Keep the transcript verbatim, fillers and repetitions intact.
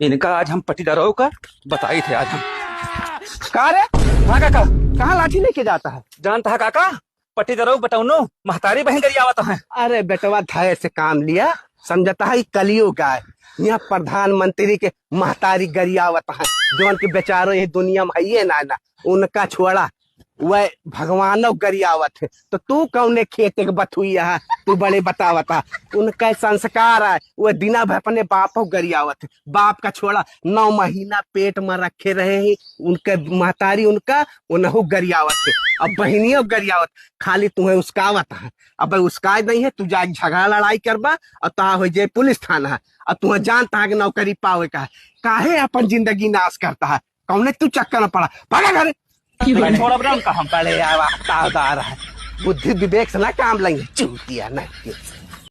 इनका आज हम पट्टीदारों का बताई थे आज हम। का रे? हाँ काका। कहाँ लाठी लेके जाता है? जानता है काका, पट्टीदारों बतौनो महतारी बहिन गरियावत है। अरे बेटवा, धैर्य से काम लिया, समझता है, ई कलियुग आए। यहाँ प्रधानमंत्री के महतारी गरियावत है, जौन के बेचारो ये दुनिया में हइये ना, ना। उनका छोड़ा, वह भगवानो गरियावत है, तो तू कौने खेते के बथुइया है, तू बड़े बतावत है। उनका संस्कार है, वह दिना भर अपने बापो गरियावत है, बाप का छोड़ा, नौ महीना पेट में रखे रहे हैं, उनके महतारी उनका, उनहु गरियावत है, अब बहिनियो गरियावत, खाली तुम्हें उसकावत है। अब उसका नहीं है, तू जाके झगड़ा लड़ाई करबा और ता हो जाए पुलिस थाना है, और तुम्हें जानता है कि नौकरी पावे का है, काहे अपन जिंदगी नाश करता है, कौने तू चक्कर में पड़ा, भागा घरे। छोड़ब ना उनका हम। बड़े आवा, तावदार है, बुद्धि विवेक से ना काम लेंगे, चूतिया नहीं।